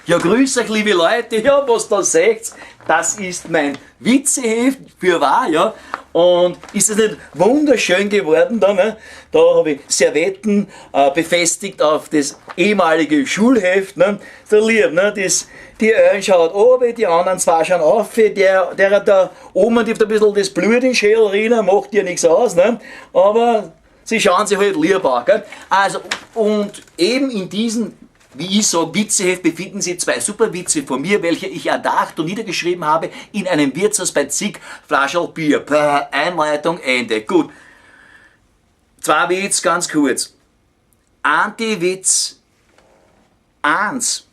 Ja, grüß euch, liebe Leute. Ja, was da seht, das ist mein Witzeheft, für wahr, ja. Und ist es nicht wunderschön geworden da, ne? Da habe ich Servetten befestigt auf das ehemalige Schulheft, ne? So lieb, ne? Das, die einen schaut oben, die anderen zwei schauen auf, der da oben trifft ein bisschen das Blut in den Schädel rein, macht dir nichts aus, ne? Aber sie schauen sich halt lieb an, gell? Also, und eben in diesen, wie ich sage, Witzeheft befinden sich zwei Superwitze von mir, welche ich erdacht und niedergeschrieben habe in einem Wirtshaus bei zig Flascherl Bier. Puh, Einleitung, Ende. Gut. Zwei Witz, ganz kurz. Anti-Witz 1.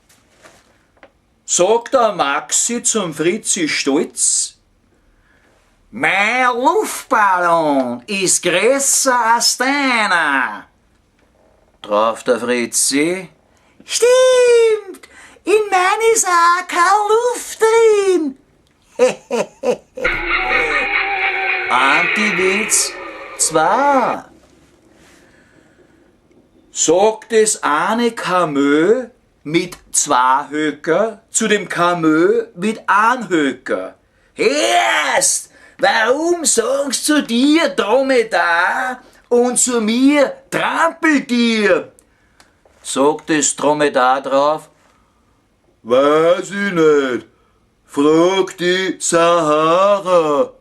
Sagt der Maxi zum Fritzi Stolz, mein Luftballon ist größer als deiner. Drauf der Fritzi, stimmt, in mein ist auch keine Luft drin. Anti-Witz 2. Sagt es eine Kamö mit zwei Höcker zu dem Kamö mit einem Höcker. Erst, warum sagst zu dir Dromedar und zu mir Trampeltier? Sagt das Dromedar drauf, weiß ich nicht, frag die Sahara.